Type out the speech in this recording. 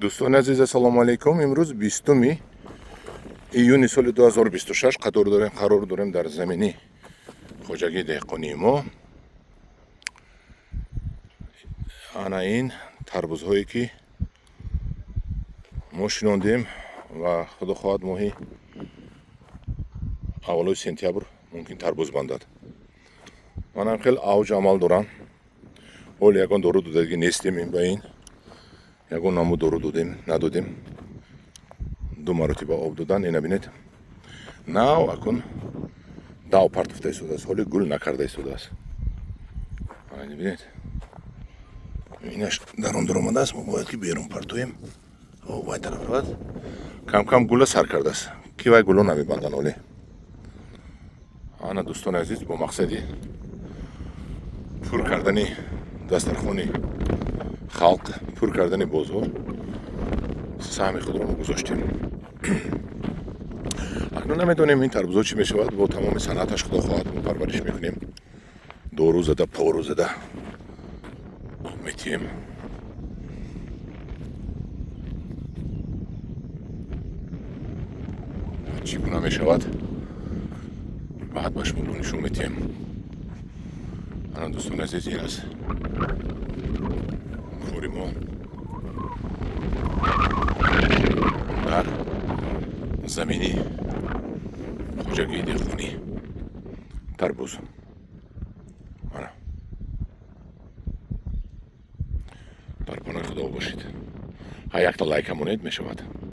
Дӯстони азиз, ассалому алайкум. Имрӯз 20 июни соли 2026 қарор дорем дар замини хоҷагии деҳқонии мо. Ана ин тарбузҳое, ки мо шинондем ва, худо хоҳад, моҳи аввалои сентябр мумкин тарбуз бандад. Манам хел авҷ амал дорам. Ҳоло ягон дору додагӣ нестем, ин ба ин ягон намуд дору додем, надодем. Ду маротиба об додан. Ина бинед, нав акун дав партофта истодааст, ҳоли гул накарда истодааст. Бинед, инаш дар он дуромадааст, мо бояд ки берун партоем. Вай тараф равад. Камкам гула сар кардааст, ки вай гуло намебандан ҳоле. Ана, дӯстони азиз, бо мақсади пур кардани дастархони халқ, пур кардани бозор саҳми худро мо гузоштем. Акнун намедонем, ин тарбузо чӣ мешавад. Бо тамоми санъаташ, худо хоҳад, мо парвариш мекунем, дору зада, пору зада, об метиҳем. Чӣ гуна мешавад, баъд ба шумо нишон метиҳем. Ана, дӯстони азиз, ин аст кори мо дар замини хоҷагии деҳқонӣ, тарбуз. Ана, дар паноҳи Худо бошед. Ҳа, якта лайка монед, мешавад.